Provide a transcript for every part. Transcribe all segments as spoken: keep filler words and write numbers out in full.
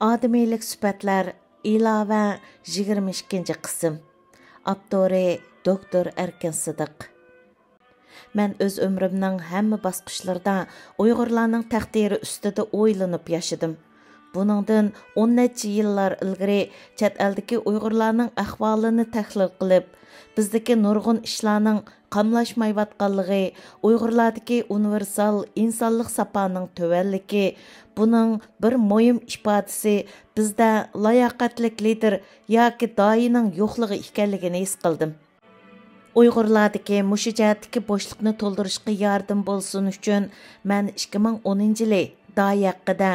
ئادىمىيلىك سۈپەتلەر، ئىلاۋە، يىگىرمە ئىككىنچى قىسىم. ئاپتورى: دوكتور ئەركىن سىدىق. مەن ئۆز ئۆمرۈمنىڭ ھەممە باسقۇچلىرىدا ئۇيغۇرلارنىڭ تەقدىرى ئۈستىدە ئويلىنىپ ياشىدىم. بۇنىڭدىن ئون نەچچە يىللار ئىلگىرى چەت ئەلدىكى ئۇيغۇرلارنىڭ ئەھۋالىنى تەھلىل قىلىپ، بىزدىكى نۇرغۇن ئىشلارنىڭ قاملاشمايۋاتقانلىقى، ئۇيغۇرلاردىكى ئۇنىۋېرسال ئىنسانلىق ساپانىڭ تۆۋەنلىكى، بۇنىڭ بىر مۇھىم ئىپادىسى بىزدە لاياقەتلىك لىدېر ياكى داھىينىڭ يوقلۇقى ئىكەنلىكىنى ھېس قىلدىم. ئۇيغۇرلاردىكى مۇشۇ جەھەتتىكى بوشلۇقنى تولدۇرۇشقا ياردىمى بولسۇن ئۈچۈن، مەن ئىككى مىڭ ئونىنچى يىلى داھىي ھەققىدە،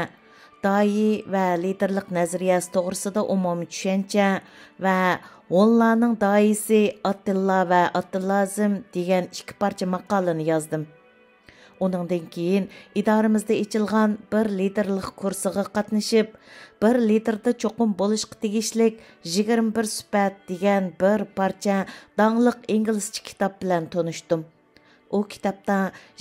داھىي ۋە لىدېرلىق نەزەرىيەسى توغرىسىدا ئومۇمىي چۈشەنچە ۋە ھونلارنىڭ داھىيسى ئاتتىللا ۋە ئاتتىللازىم دېگەن ئىككى پارچە ماقالىنى يازدىم. ئۇنىڭدىن كېيىن ئىدارىمىزدە ئېچىلغان بىر لىدېرلىق كۇرسىغا قاتنىشىپ، بىر لىدېردا چوقۇم بولۇشقا تېگىشلىك يىگىرمە بىر سۈپەت دېگەن بىر پارچە داڭلىق ئىنگلىزچە كىتاب بىلەن تونۇشتۇم. ئۇ كىتابتا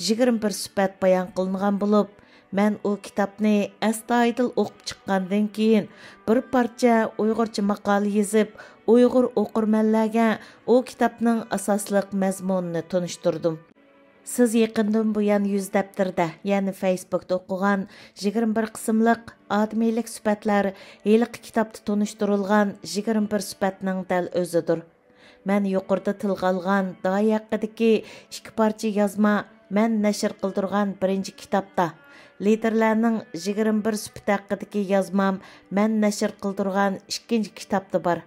يىگىرمە بىر سۈپەت بايان قىلىنغان بولۇپ، مەن ئۇ كىتابنى ئەستايىدىل ئوقۇپ چىققاندىن كېيىن، بىر پارچە ئۇيغۇرچە ماقالە يېزىپ، ئۇيغۇر ئوقۇرمەنلەرگە ئۇ كىتابنىڭ ئاساسلىق مەزمۇنىنى تونۇشتۇردۇم. سىز يېقىندىن بۇيان يۈز دەپتىرىدە، يەنى فېيسبۇكتا ئوقۇغان يىگىرمە بىر قىسىملىق ئادىمىيلىك سۈپەتلەر ھېلىقى كىتابتا تونۇشتۇرۇلغان يىگىرمە بىر سۈپەتنىڭ دەل ئۆزىدۇر. مەن يۇقىرىدا تىلغا ئالغان داھىي ھەققىدىكى ئىككى پارچە يازما مەن نەشر قىلدۇرغان بىرىنچى كىتابتا، لىدېرلەرنىڭ يىگىرمە بىر سۈپىتى ھەققىدىكى يازمام مەن نەشر قىلدۇرغان ئىككىنچى كىتابتا بار.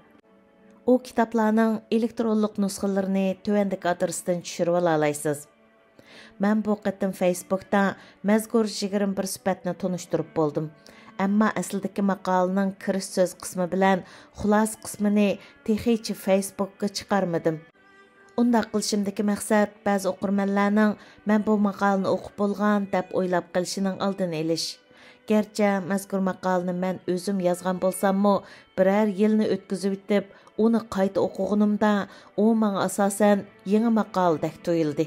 ئۇ كىتابلارنىڭ ئېلېكترونلۇق نۇسخىلىرىنى تۆۋەندىكى ئادرېستىن چۈشۈرۈۋالالايسىز. مەن بۇ قېتىم فېيسبۇكتا مەزكۇر يىگىرمە بىر سۈپەتنى تونۇشتۇرۇپ بولدۇم. ئەمما ئەسلىدىكى ماقالىنىڭ كىرىش سۆز قىسمى بىلەن خۇلاسە قىسمىنى تېخىچە فېيسبۇكقا چىقارمىدىم. ئۇنداق قىلىشىمدىكى مەقسەت بەزى ئوقۇرمەنلەرنىڭ مەن بۇ ماقالىنى ئوقۇپ بولغان دەپ ئويلاپ قېلىشىنىڭ ئالدىنى ئېلىش. گەرچە مەزكۇر ماقالىنى مەن ئۆزۈم يازغان بولساممۇ، بىرەر يىلنى ئۆتكۈزۈۋېتىپ، ئۇنى قايتا ئوقۇغىنىمدا، ئۇ ماڭا ئاساسەن يېڭى ماقالىدەك تۇيۇلدى.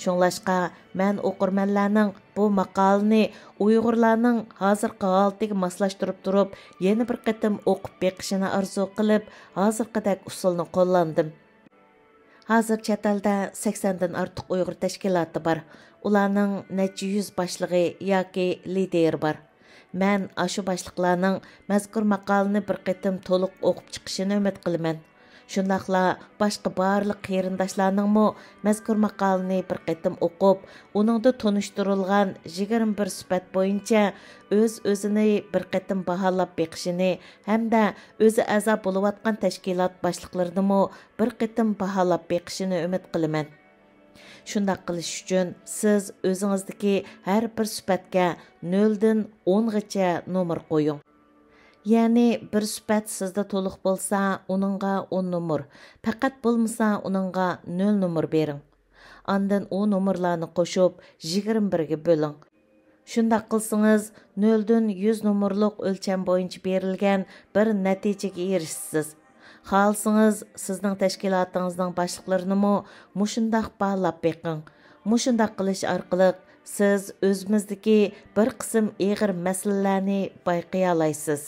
شۇڭلاشقا، مەن ئوقۇرمەنلەرنىڭ بۇ ماقالىنى ئۇيغۇرلارنىڭ ھازىرقى ھالىتىگە ماسلاشتۇرۇپ تۇرۇپ، يەنە بىر قېتىم ئوقۇپ بېقىشىنى ئارزۇ قىلىپ، ھازىرقىدەك ئۇسۇلنى قوللاندىم. ھازىر چەت ئەلدە سەكسەندىن ئارتۇق ئۇيغۇر تەشكىلاتى بار. ئۇلارنىڭ نەچچە يۈز باشلىقى ياكى لىدىرى بار. مەن ئاشۇ باشلىقلارنىڭ مەزكۇر ماقالىنى بىر قېتىم تولۇق ئوقۇپ چىقىشىنى ئۈمىد قىلىمەن. شۇنداقلا باشقا بارلىق قېرىنداشلارنىڭمۇ مەزكۇر ماقالىنى بىر قېتىم ئوقۇپ، ئۇنىڭدا تونۇشتۇرۇلغان يىگىرمە بىر سۈپەت بويىچە ئۆز-ئۆزىنى بىر قېتىم باھالاپ بېقىشىنى ھەمدە ئۆزى ئەزا بولۇۋاتقان تەشكىلات باشلىقلىرىنىمۇ بىر قېتىم باھالاپ بېقىشىنى ئۈمىد قىلىمەن. شۇنداق قىلىش ئۈچۈن سىز ئۆزىڭىزدىكى ھەر بىر سۈپەتكە نۆلدىن ئونغىچە نومۇر قويۇڭ. يەنى بىر سۈپەت سىزدە تولۇق بولسا، ئۇنىڭغا ئون نومۇر، پەقەت بولمىسا، ئۇنىڭغا نۆل نومۇر بېرىڭ. ئاندىن ئۇ نومۇرلارنى قوشۇپ، يىگىرمە بىرگە بۆلۈڭ. شۇنداق قىلسىڭىز، نۆلدىن يۈز نومۇرلۇق ئۆلچەم بويىچە بېرىلگەن بىر نەتىجىگە ئېرىشىسىز. خالىسىڭىز، سىزنىڭ تەشكىلاتىڭىزنىڭ باشلىقلىرىنىمۇ مۇشۇنداق باھالاپ بېقىڭ. مۇشۇنداق قىلىش ئارقىلىق سىز ئۆزىمىزدىكى بىر قىسىم ئېغىر مەسىلىلەرنى بايقىيالايسىز.